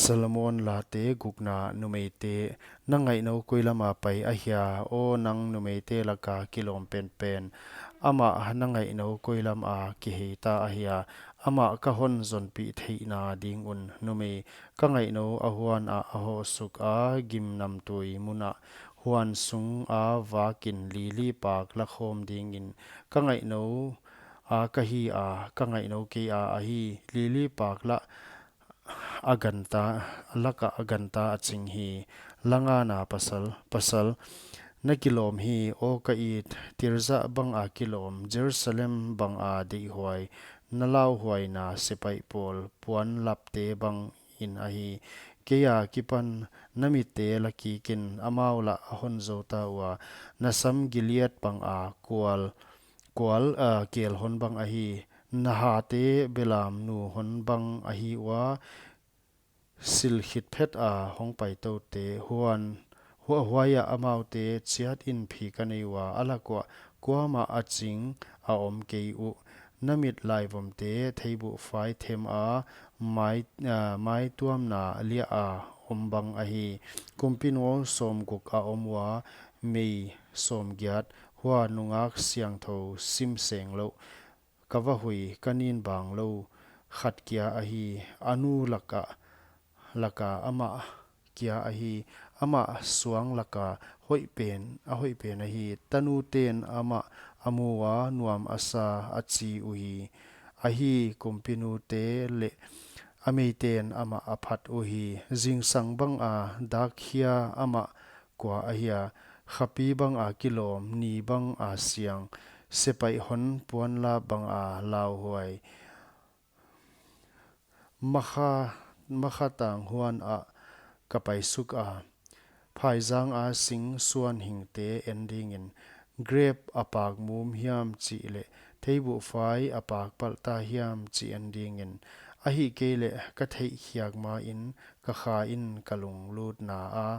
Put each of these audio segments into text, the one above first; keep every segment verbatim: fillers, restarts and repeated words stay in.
Solomon Late gukna. Numeite. Na ngaihnou koilam a pai ahia, aw nang numeite laka kilawm penpen? Amah na ngaihnou koilam a kiheita ahia, amah ka hon zonpih theihna ding un. Numei. Ka ngaihnou a huan ah a hoh suk a, gimnamtui mun ah, huan sung a vakin lili pak la khawm dingin. Ka ngaihnou a ka hi a, ka ngaihnou kei a ahi, lili pak lah a ganta, laka a ganta a ching hi. La ngana. Pasal, pasal. Na kilawm hi, aw ka it, Tirza bang a kilawm, Jerusalem bang a deihhuai, na lauhuaina sepaih pawl, puan lapte bang in ahi. Kei a kipan na mitte la kikin, amau lah a hon zou ta ua, na sam Gilead bang a kual, kual, ah, kel hon bang ahi, na hate belamnu hon bang ahi ua, sil khit phet a hong paitoute, huan, hua-, huai ah amaute chiat in phik a nei ua, a lak uah kuamah a ching a om kei uh. Na mit laivomte theibuhfai them a, mai, ah, maituamna liah a om bang ahi. Kumpinu sawmguk a om ua, mei sawmgiat, hua nungak siangthou sim seng louh, ka vahui, ka nin bang lou khat kia ahi, a nu laka, laka amah kia ahi, amah suang laka hoih pen, a hoih pen ahi. Tanuten amah a mu ua, nuam a sa a chi uhi. Ahi, kumpinute leh a meiten amah a phat uhi. Zingsang bang a dak hia amah kua ahia, khapi bang a kilawm, ni bang a siang, sepaih hon puanlap bang a lauhuai. Makha, Makha tang huan ah ka paisuk a, phaizang a sing suan hingte en dingin, grep a pak mum hiam chih leh, theibuhfai a pak palh ta hiam chih en dingin, ahihkeileh ka theihkhiak ma in ka kha in ka lunglutna a,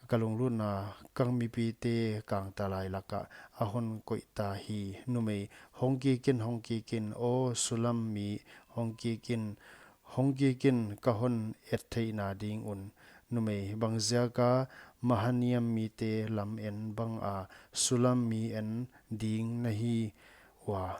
ka lunglutna, ka mipite kangtalai laka a hon koih ta hi. Numei. Hong kikin, hong kikin, aw Sulam mi, hong kikin, hong kikin, ka hon et theihna ding un. Numei. Bangziaka Mahanaim mite lam en bang a Sulam mi en ding na hi ua?